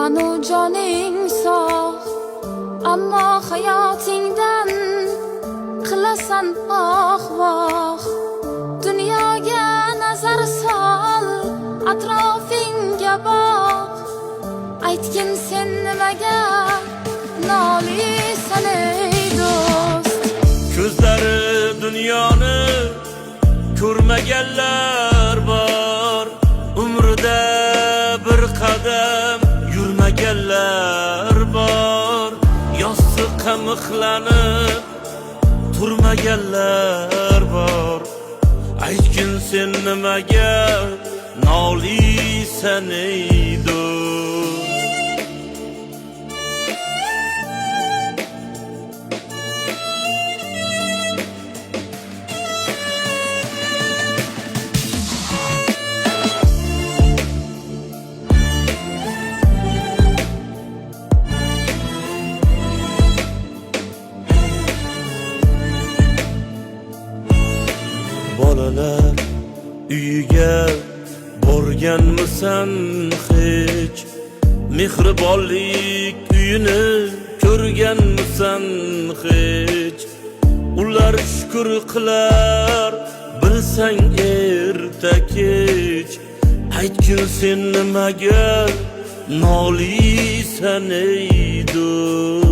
Tanu joning sog', ammo hayotingdan qilasan oh voh. Dunyoga nazar sol, atrofingga boq. Aytgin, sen nimaga noliysan, ey do'st? Ko'zlari dunyoni ko'rmaganlar bor, umrida bir qadam yurmaganlar bor, yostiqqa mixlanib turmaganlar bor. Aytgin, sen nimaga noliysan, ey do'st? Bolalar uyiga borganmisan hech? Mehribonlik uyini ko'rganmisan hech? Ular shukur qilar, bilsang, erta kech. Aytgin, sen nimaga noliysan, ey do'st?